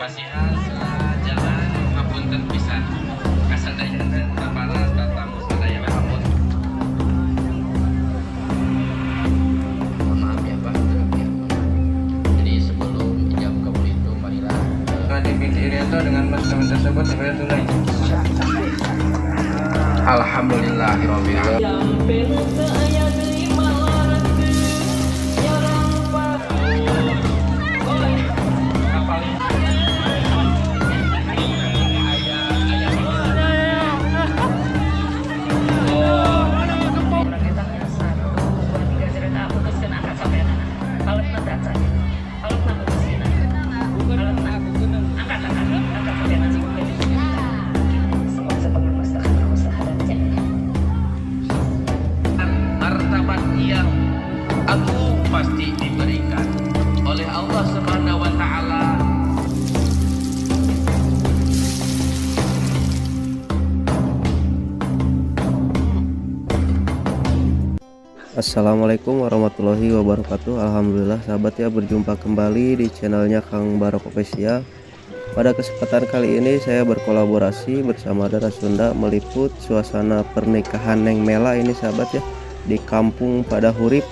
Pasihan jalan ngapunten pisan kasadayana para tatamu sadayana hapunten. Mohon maaf ya Pak, ya. Jadi sebelum ijab kabul itu marilah Adi binti Irianto dengan mas kawin tersebut dibayar tunai. Alhamdulillahirabbil alamin. Martabat yang agung pasti diberikan oleh Allah Subhanahu wa taala. Assalamualaikum warahmatullahi wabarakatuh. Alhamdulillah sahabat ya, berjumpa kembali di channelnya Kang Barok Official. Pada kesempatan kali ini saya berkolaborasi bersama Dara Sunda meliput suasana pernikahan Neng Mela ini sahabat ya, di Kampung Padahurip,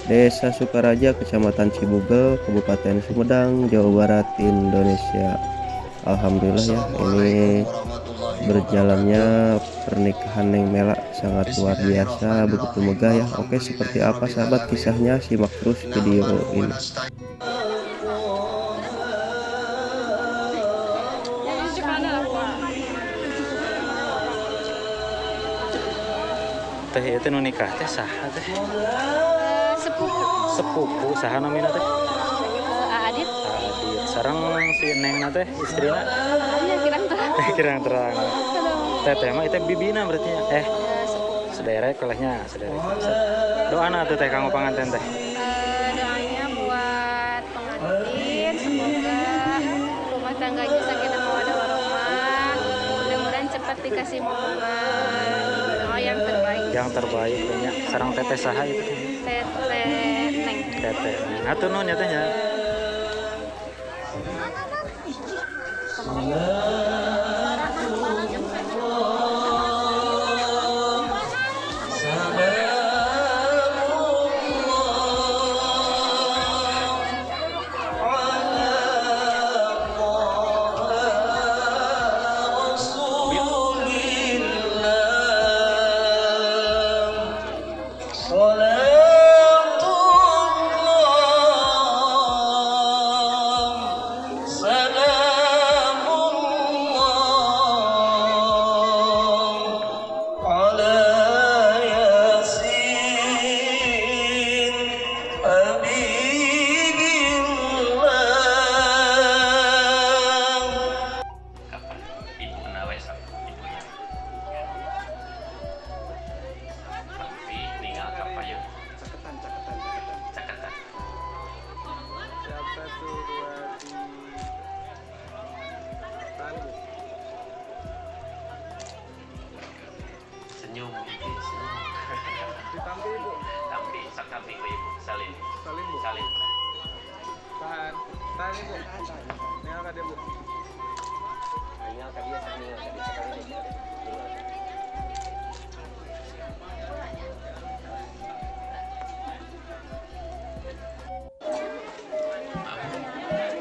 Desa Sukaraja, Kecamatan Cibugel, Kabupaten Sumedang, Jawa Barat, Indonesia. Alhamdulillah ya, ini berjalannya pernikahan Neng Mela sangat luar biasa, begitu megah ya. Oke, seperti apa sahabat kisahnya, simak terus video ini. Teh ieu teh nu nikah teh saha teh? Sepupu. Sepupu saha namina teh? Adit. Adit. Sareng si Nengna teh istrina? Iya, kirang terang. Kirang terang. Teteh mah itu bibina berarti ya? Sepupu. Sederek kelehnya, sederek. Doana tuh teh kanggo panganten teh. Doanya buat pengantin semoga rumah tangganya sakinah mawaddah warahmah. Mudah-mudahan cepat dikasih momongan. Doa yang terbaik. Yang terbaik nya. Sareng teteh saha itu? Teteh Neng. Teteh. Hatur nuhun ya teh nya. Ibu nawe ibunya. Tapi ninggal ka payun. Caketan, caketan, caketan. Caketan. Siap, 1, 2, 3. Tahan, Bu. Senyum, ibu, senyum. Ditampi, Bu. Tampi, sok tampi ku ibu, salin. Salin, Bu. Salin. Tahan. Tahan, Ibu. Ninggal ka dia, Bu. Ninggal ka dia, ninggal ka dia sekali deh.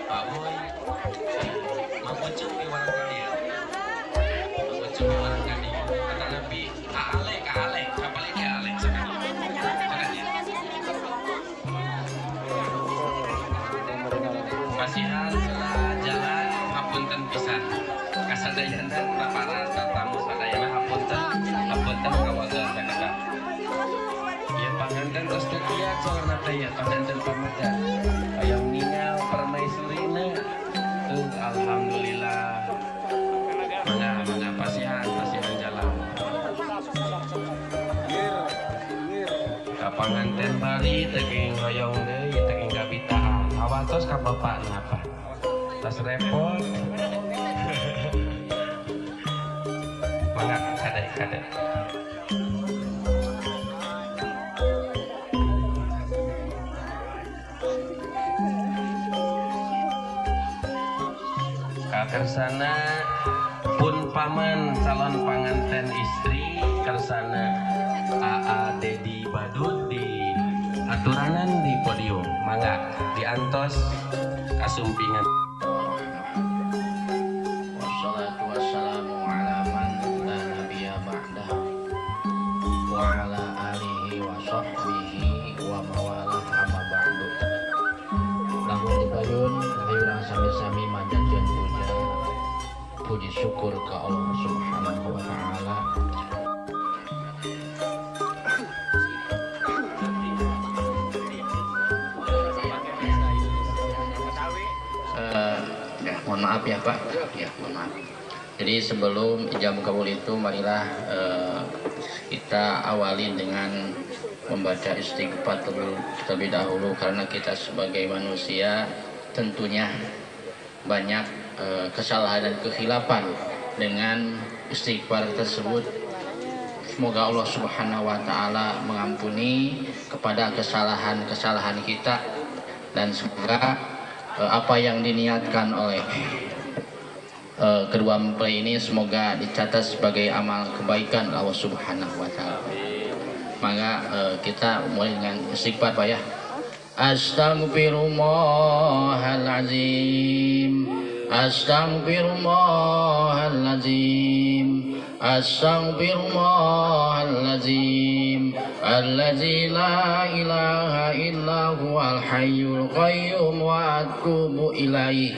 Pak Boy, Mang Ucung di warung kali ya. Mang Ucung di warung kali. Kata Nabi, Ale, ka Ale, kapal ini Ale, sekarang. Pasihan jalan hapunten pisan. Kasadayana para tatamu sadayana hapunten, hapunten kawaga sakata. Ya panganten tos teu kiat sawarna teh ya panganten pamegat. Hayang ningal permaisurina. Tuh alhamdulillah. Mangga mangga pasihan pasihan jalan. Ka panganten bari teu geuing hoyong deui teu geuing kabitaan. Awatos ka bapak napa? Tas repot. Mangga kade kade. Kersana pun paman calon panganten istri kersana AA Dedi Badut di aturanan di podium. Mangga diantos kasumpingan. Wassalatu wassalamu ala man la nabiyya ba'dah wa ala alihi wa sahbihi wa mawalah, amma ba'du. Lamun dipayun hayu urang sami-sami manjatkeun puja puji syukur ka Allah Subhanahu wa taala. Ya, mohon maaf ya Pak. Ya, mohon maaf. Jadi sebelum ijab kabul itu marilah kita awali dengan membaca istighfar terlebih dahulu, karena kita sebagai manusia tentunya banyak kesalahan dan kekhilafan. Dengan istighfar tersebut semoga Allah Subhanahu wa taala mengampuni kepada kesalahan-kesalahan kita, dan semoga apa yang diniatkan oleh kedua mempelai ini semoga dicatat sebagai amal kebaikan Allah Subhanahu wa taala. Maka kita mulai dengan istighfar Pak ya. Astaghfirullahalazim, astaghfirullahalazim, astaghfirullahalazim, allazi la ilaha illa huwal hayyul qayyum wa atubu ilaih.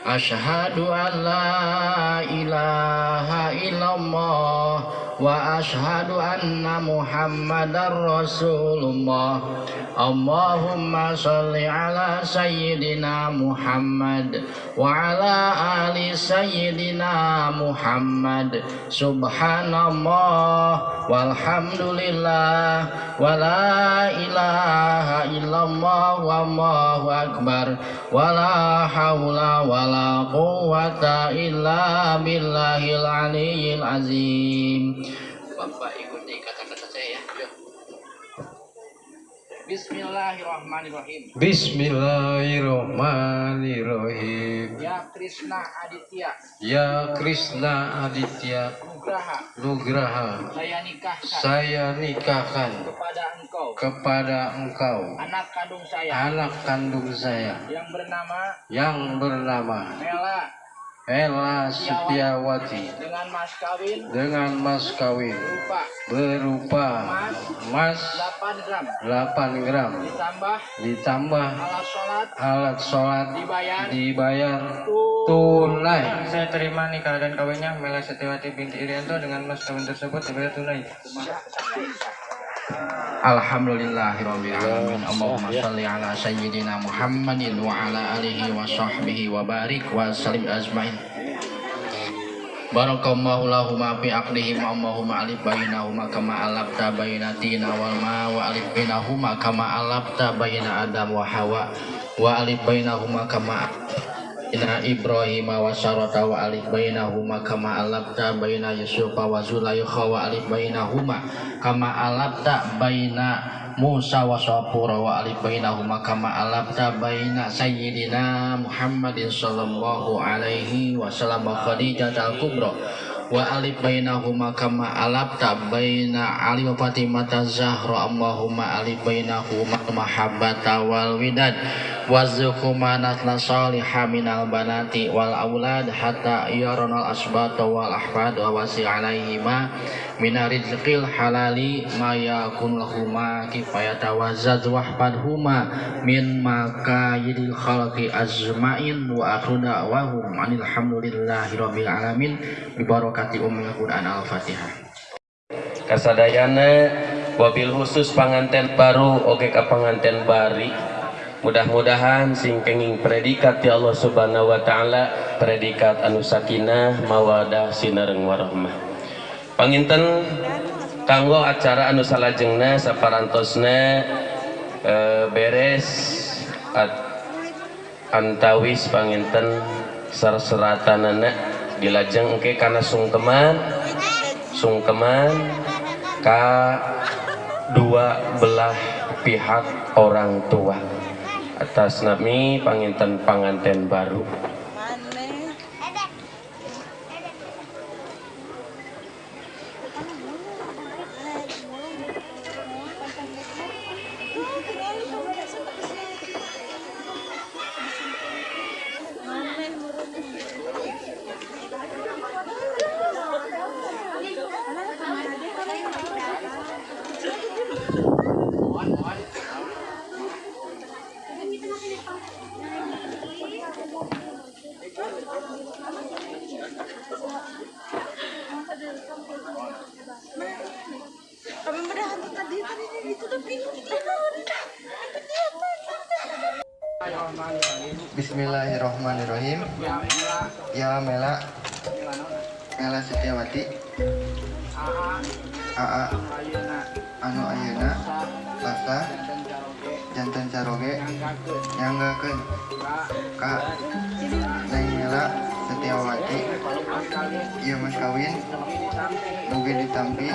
Asyhadu an la ilaha illallah wa asyhadu anna Muhammadar Rasulullah. Allahumma sholli ala sayyidina Muhammad wa ala ali sayyidina Muhammad. Subhanallah walhamdulillah wa la ilaha illallah wallahu akbar wa la haula wa la quwwata illa billahil aliyyil azim. Bapak ikuti kata-kata saya ya. Bismillahirrahmanirrahim. Bismillahirrahmanirrahim. Ya Krisna Aditya. Ya Krisna Aditya Nugraha. Nugraha. Saya nikahkan. Saya nikahkan kepada engkau. Kepada engkau. Anak kandung saya. Anak kandung saya. Yang bernama. Yang bernama. Mela. Ella Setiawati. Dengan mas kawin. Dengan mas kawin. Berupa. Berupa emas 8 gram. 8 gram. Ditambah. Ditambah alat sholat. Alat sholat. Dibayar. Dibayar tunai. Saya terima nikah dan kawinnya Mela Setiawati binti Irianto dengan mas kawin tersebut dibayar tunai. Alhamdulillahirabbil alamin. Allahumma shalli ala sayyidina Muhammadin wa ala alihi wa sahbihi wa barik wa sallim ajmain. Barakallahu lahuma fi aqdihim, Allahumma alif bainahuma kama alafta baina tina wal ma, wa alif bainahuma kama alafta baina Adam wa Hawa, wa alif bainahuma kama baina Ibrahim wa Sarata, wa alif bainahuma kama alafta baina Yusuf wa Zulaikha, wa alif bainahuma kama alafta baina Musa wa Safura, wa alif bainahuma kama alafta baina sayyidina Muhammadin sallallahu alaihi wasallam wa Khadijah al-Kubra, wa alif bainahuma kama alafta baina Ali wa Fatimah Zahra. Allahumma alif bainahuma mahabbata wal widad warzuqhuma nasla salihah minal banati wal aulad hatta yaranal asbata wal ahfad wa wasi alaihima mina rizqil halali ma yakun lahuma kifayata wa zad wahfadhuma min makayidil khalqi azmain wa akhiru da'wahum anil hamdulillahi rabbil alamin bi barakati ummil Quran. Al-Fatihah. Kasadayana wabil khusus panganten baru oge ka panganten bari, mudah-mudahan sing kenging predikat ya Allah Subhanahu wa taala, predikat anu sakinah mawadah sinareng warahmah. Panginten kanggo acara anu salajengna saparantosna beres antawis panginten sarseratanana dilajeng engke kana sungkeman ka dua belah pihak orang tua atas nami panginten panganten baru. Bismillahirrahmanirrahim. Ya Mela, Mela Setiawati, AA anu ayeuna sasa janten caroge nyanggakeun ka Neng Mela Setiawati ieu mas kawin mugi ditampi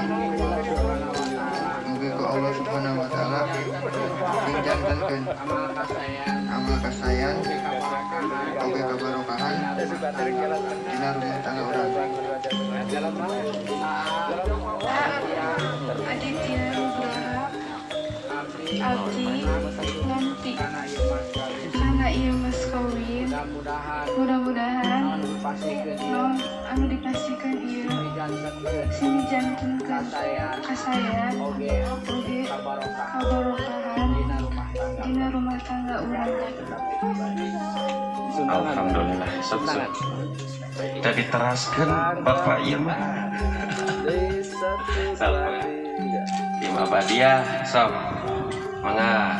mugi ku Allah Subhanahu wa taala dijantenkeun amal kasayan oge kabarokahan dina rumah tangga urang. Aditya Nugraha Abdi Nampi karena ieu mas kawin mudah-mudahan non anu dipasihkeun ieu sini jantunkeun kasayan oge kabarokahan dina rumah tangga urang. Alhamdulillah, sok sok. Tadi teraskan bapak ieu mah. Salah. Tim Abadiah, sok. Mangga.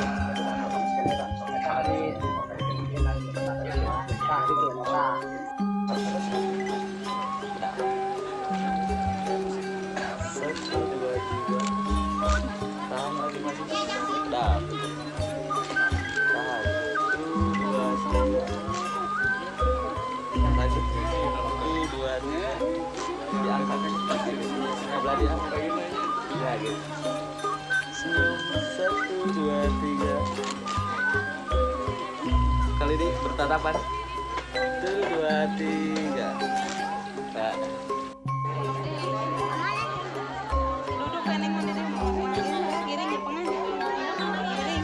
Ya gitu. Senyum 1, 2, 3. Kali ini bertatapan. 1, 2, 3. Nah. Duduk kan yang mana deh? Giring ya pengen. Giring.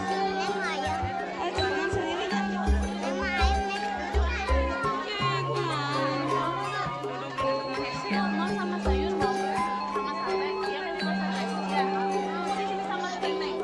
Cepengan sendiri kan? Mau sama sayur mau sama sate, iya kan sama sate. Ya. Sini sama neng.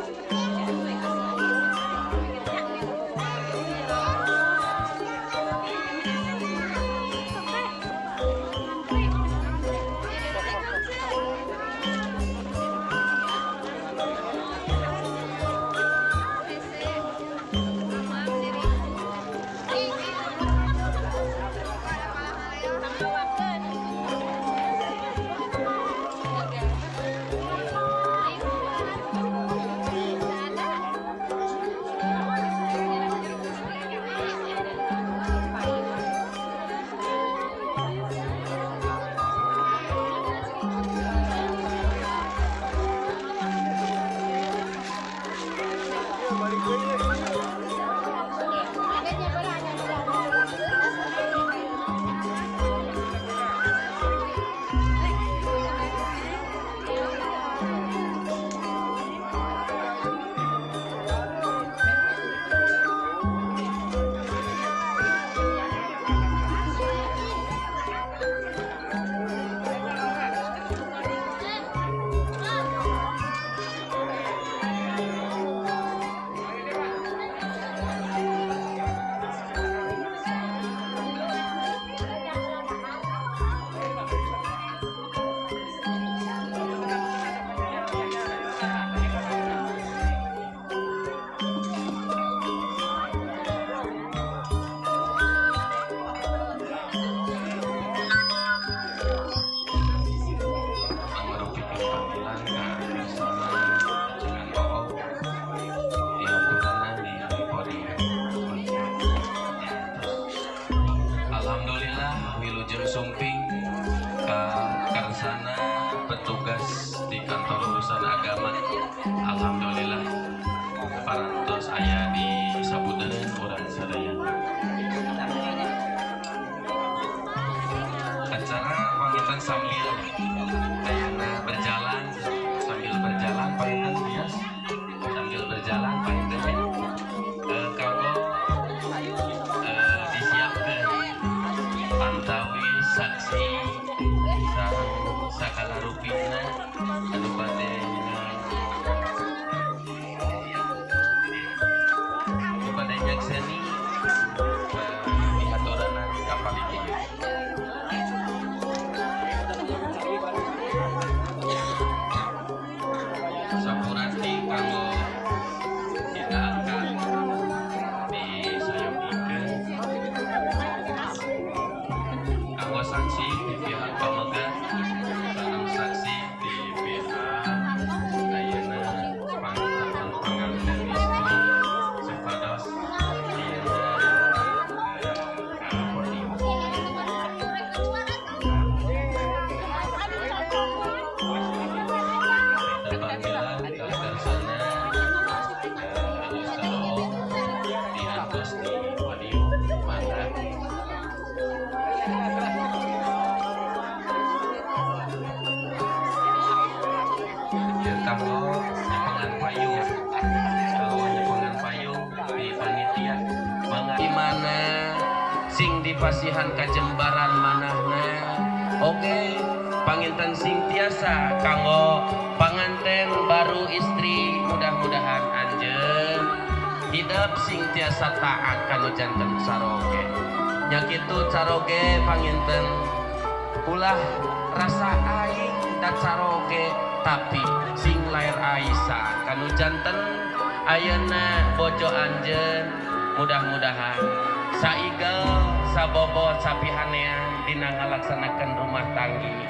Alhamdulillah wilujeng sumping karsana petugas di kantor urusan agama. Alhamdulillah parantos aya di sabudereun urang sadaya. Acara panginten sambil ayana berjalan, sambil berjalan panginten bias, sambil berjalan panginten kanggo disiapkeun antawi saksi sareng sagala rupina anu bade nyakseni dihaturanan ka panitia. 10 Kanggo saksi di pihak pamegat sareng saksi di pihak ayeuna calon pengantin istri supados ayeuna ka podium. Kita panggilan karsana anu sarua diantos di podium, mangga. Ya, kanggo nyepengan payung, kanggo nyepengan payung di panitia, mangga. Di mana sing dipasihan kajembaran manahna, oke panginten sing tiasa kanggo panganten baru istri, mudah-mudahan anjeun hidup sing tiasa taat kanu janten caroge nya. Kitu caroge panginten ulah rasa aing da caroge, tapi sing lair Aisyah kanu janten ayeuna bojo anjeun, mudah-mudahan saigel sabobot sapihanean dina ngalaksanakeun rumah tanggi.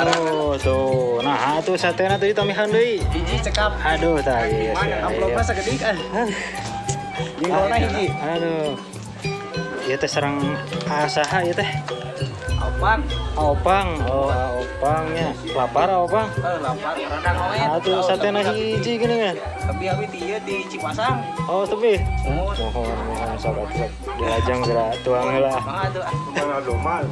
Oh, tuh. Nah, tuh satena tuh ditamihan deui. Hiji cekap. Aduh, tah ieu. Amplopna sakedik ah. Jengkolna hiji. Aduh. Ieu teh sareng saha ieu teh? Opang. Opang. Oh, opangnya. Lapar opang? Eh, lapar, rada ngoet. Atuh satena hiji gini kan. Tapi abi ti ieu di Cipasang. Oh, tapi. Oh. Mohon, mohon sok atuh sok. Dilajang geura tuang heula. Mangga atuh ah. Mana domal.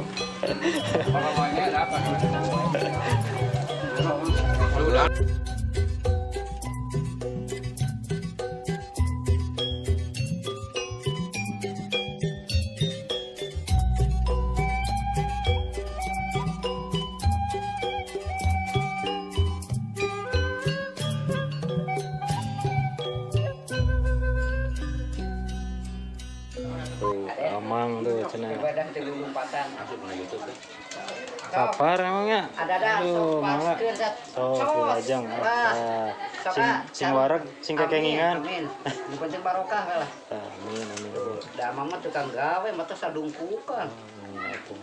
Tuh, amang tuh cenah. Lapar emangnya? Aduh, mangga. Sok dilajang. Ah, sing sing wareg, sing kekengingan. Amin. Nu penting barokah lah. Amin, amin. Da mama tukang gawe mata sadungkukan. Atuh.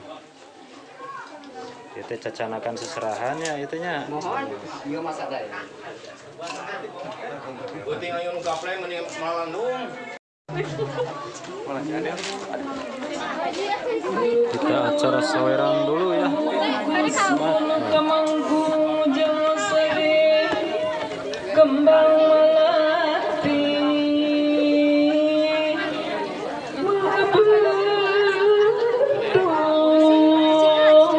Ieu teh cacanakan seserahan ya ieu teh nya. Mohon, ieu masa daya. Penting ayo nu gapleng mending malandung. Kita acara saweran dulu ya. Kembang melati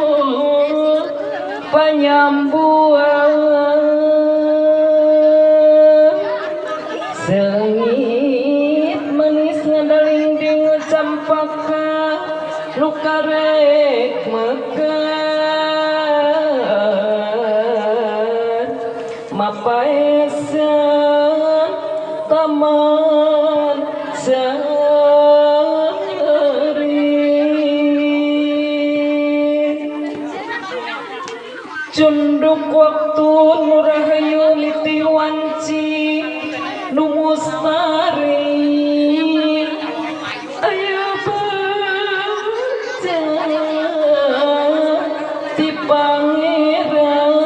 menggebu penyambuan selengit manis ngadaling campaka luka rek mekar mapaesan taman sari cunduk waktu nurahayu liti wanci nu mustari ayo baca ti pangeran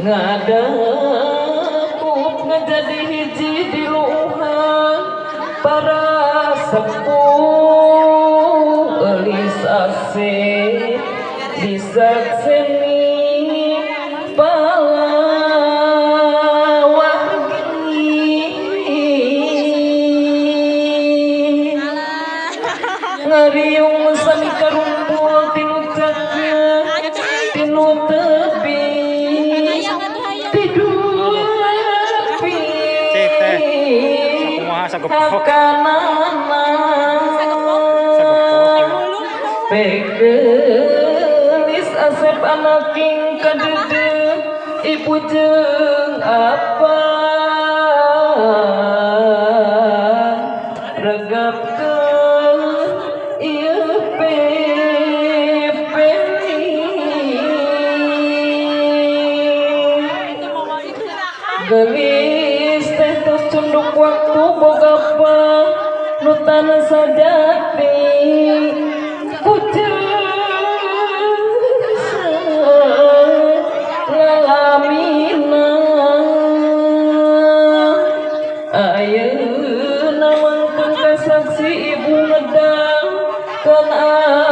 ngadekup ngajadi hiji di luhang para sepuh elis asih disakseni palawargi ngariung sami karumpul tinu caket tinu tepi tidur Cik teh. Sakumaha sagepok. Hakanana Sagepok. Pegelis asep anaking kadede ibu jeung apa regapkeun ieu pepeni. Gelis teh tos cunduk waktu boga panutan sajati kucing ngalamina. Ayeuna mangkeun kasaksi ibu ngedangkeun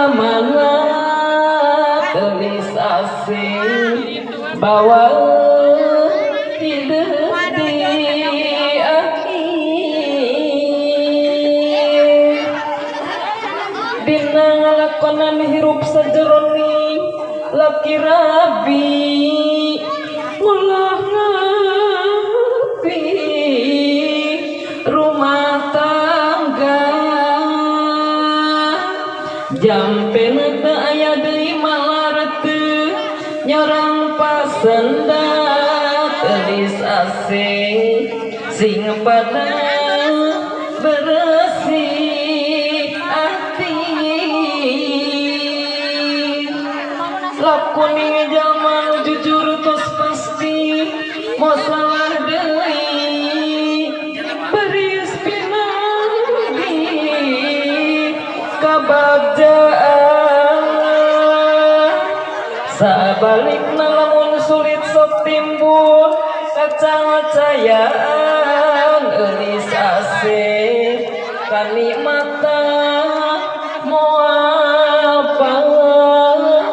amanat teulis asing bawa ti detik akhir dina ngalakonan hirup sajeroning laki rabi ulah ngapi rumah tangga jampe teu aya deui malarteu nyorang pasenda teulis asing sing pada beresih hati lakuning jalma nu jujur tos pasti masalah deui beris pinanggi kabagjaan sabalikna lamun sulit sok timbul kacang-cayaan eulis asih kanikmatan moal panggih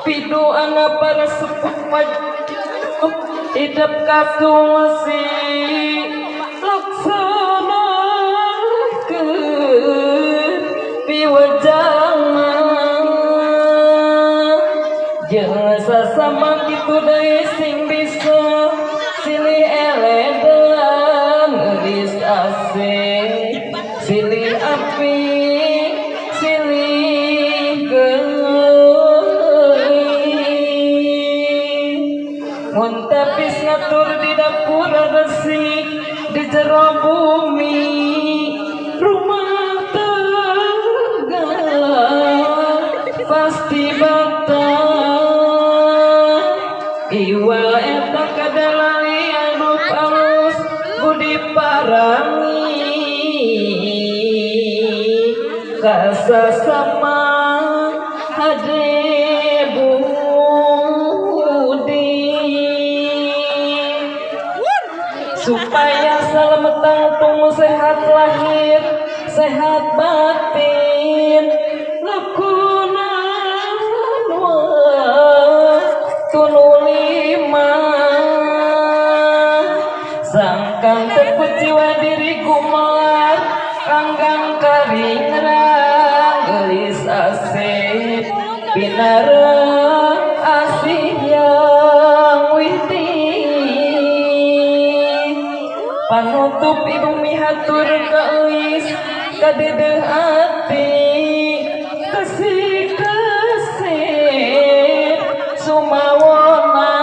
piduana para sepuh maju hidup katungsi laksanakeun piwejana jeung sasama kitu deui sing bisa silih eledan eulis asih silih api silih geulis mun tapis ngatur di dapur resik di jero bumi rumah tangga pasti batal iwa eta kadalali anu alus budi parami kasasama hade budi supaya salametang tunggu sehat lahir sehat batin lakunan tunulima sangkang terkuciwa diri gumelar ranggang karingrang gelis asih pinara asih yang widi panutup ibu mihatur kaeuis kadedeh ati kasih kasih sumawona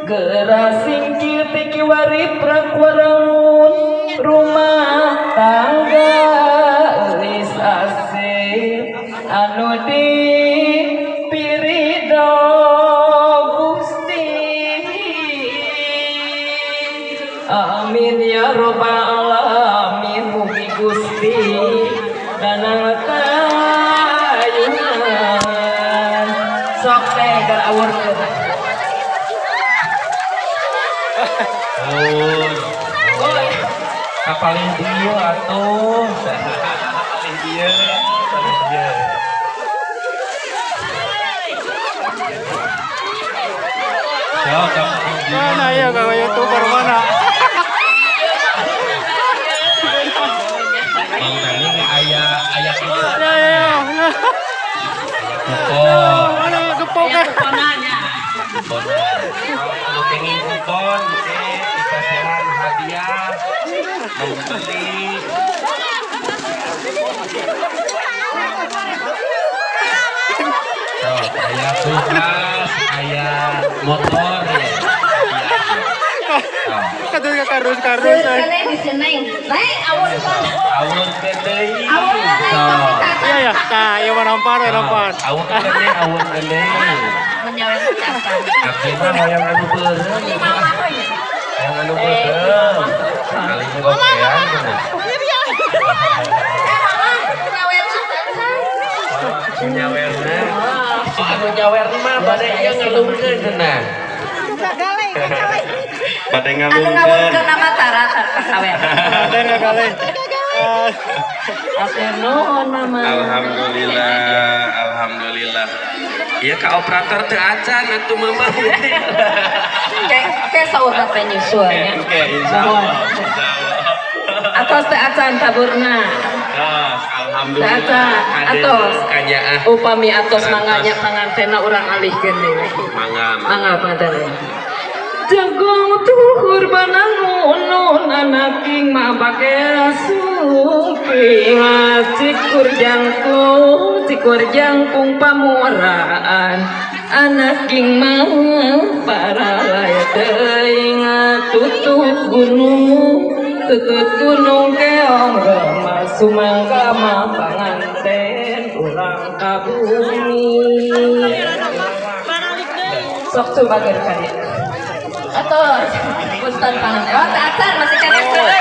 geura singkir ti kiwari prakwarangun rumah tangga eulis asih anu di pirido Gusti. Amin ya robbal alamin mugi Gusti danang tayunan sok teh gar awur Kapaling dieu atuh. Kapaling dieu, kapaling dieu. Sok kapaling dieu. Mana ya kalau YouTuber mana? Mang Nani aya aya Ya ya. Pokok. Mana gepok. Aya kuponanya. Membeli. Tuh, aya kulkas, aya motor ya. Kata karus-karus. Awun deui. Iya ya, nah, iya mau nampar, ya nampar. Awun deui, awun deui. Abdi mah hoyong anu beureum. Hoyong anu beureum. Kali nu gokean cenah. Nyawerna. Oh, anu nyawer mah bade ieu ngalungkeun cenah. Bade ngalungkeun. Anu ngawurkeun nama tara kasawer. Bade ngagaleh. Atur nuhun mama. Alhamdulillah, alhamdulillah. Iya ka operator teu acan atuh mama. Ke saurna teh nyusul nya. Oke, insyaallah. Insyaallah. Atos teh acan taburna. Tos, alhamdulillah. Teu acan, atos. Kanyaah. Upami atos manganya pangantena urang alihkeun deui. Mangga. Mangga pangantena. Jagong tuhur banangun anaking mabake sungking cikur jangkung pamuraan anaking mah paralaya teuing tutut gunung keong remas sumangga mah panganten urang ka bumi. Sok coba geus ka dieu. Atos, punten pangan. Oh, teu acan masih keneh seueur.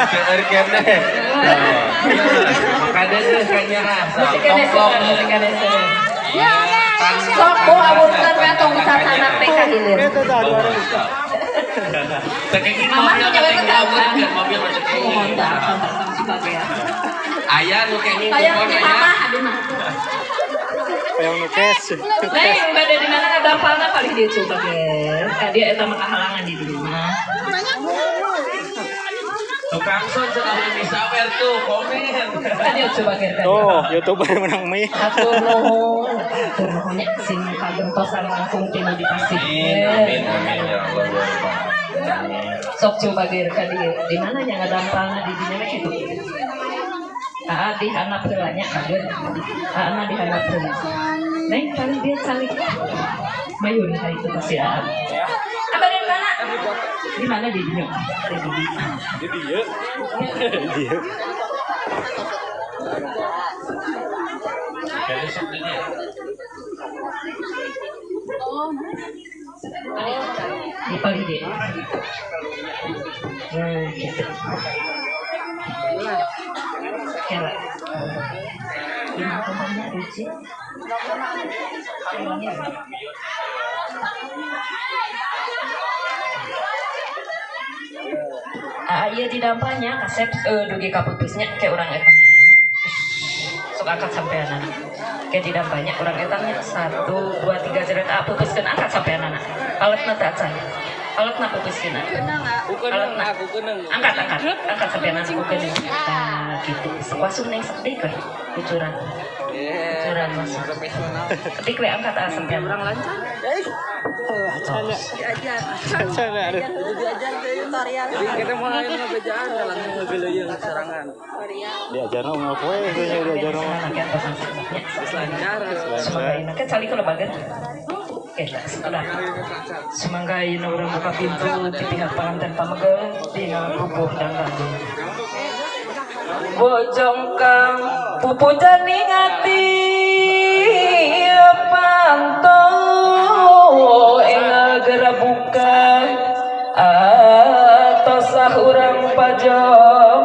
Seueur keneh. Makanya teh kanyaah. Masih keneh seueur, masih keneh seueur. Sok bu awurkeun we tong sasana teh ka hilir. Mama nu nyawer teh acan. Mobil mah teu kenging. Mohon teu acan teu acan sebagai. Aya nu kenging Hayang kupon ti aya. mama abi mah. Hayang nu cash. Neng, bade di mana ngadampalna palih dieu coba ge. Ka dieu eta mah kahalangan di dieu mah. Tukang son cenah mie sawer tuh komen. Ka dieu coba ge. Tuh, YouTuber menang mie. Hatur nuhun. Hatur nuhun nya sing kagentosan langkung tinu di pasir. Amin, amin, amin ya Allah ya Rabbal alamin. Sok coba ge ka dieu. Di mana nya ngadampalna di dinya mah kitu. Aa di handap heula nya kageun. Aa mah di handap heula. Neng paling dia calik. Mayun ka itu pasti aa. Abah di mana? Di mana di dinya? Di dieu. Di dieu. Di dieu. Di paling dia. Nah, gitu. Kela. Di mana Uci? Ah, iya di dampaknya kasep dugi kaputusnya kayak orang eta. Sok angkat sampean anak. Kayak di dampaknya orang etangnya 1 2 3 cerita putuskeun angkat sampean anak. Alatna teh acan. Alatna putuskeun. Alatna. Angkat angkat. Angkat sampean anak ku keunang. Tah gitu. Sok wasung neng sakedik we. Kucuran. Kucuran masuk. Ketik we angkat ah sampean. Urang lancar. Diajar. Acan aduh. Diajar tutorial. Jadi kita mau ayo ngebejaan langsung ngegeleuyeung serangan. Diajarna unggal poe itu nya diajarna mah. Lancar. Semoga ini kan cali kalau bagan. Oke, sudah. Semangga ini orang buka pintu di pihak pengantin pamegel dina pupuh dangdang. Bojong kang pupu jani ngati panto engal gera buka atau sah urang pajong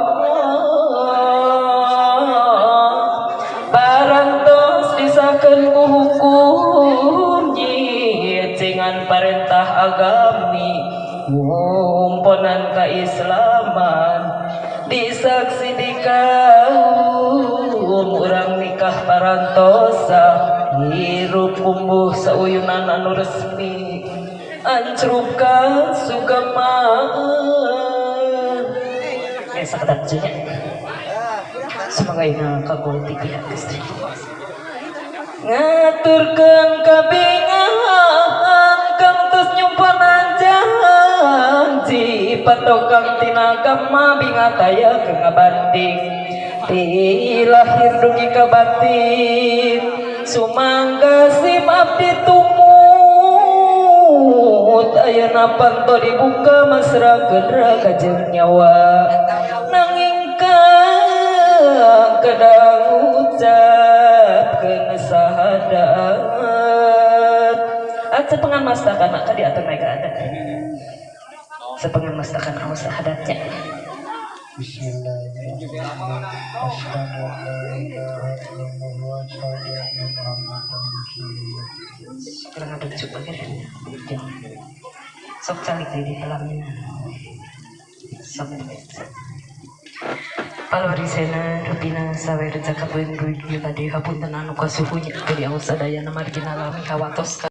parantos disahkeun ku hukum nyicingan parentah agami ngumponan keislaman disaksi di kaum urang nikah parantosa hirup kumbuh sauyunan anu resmi ancrupkan sugamaan sakedap nya. Semoga ina kagul ti pihak istri ngaturkeun kabingahan kang tos nyumponan janji Dipatokang tina agama binga kaya ke ngabanding ti lahir dugi ka batin sumangga sim abdi tumut ayeuna panto dibuka masrahkeun raga jeung nyawa nanging kang kadang ngucapkeun sahadat at sepengan mastakan maka diatur naik ke atas sepengan mastakan awas sahadatnya. Bismillahirrahmanirrahim. Asyhadu an la ilaha illallah wa asyhadu anna Muhammadan rasulullah. Kurang ada cukup kan? Sok calik di dalamnya. Sok. Palwarisena rupina sawer jakapuin rugi kade hapunten anu kasuhunya kadi awas sadayana margina lami hawatos.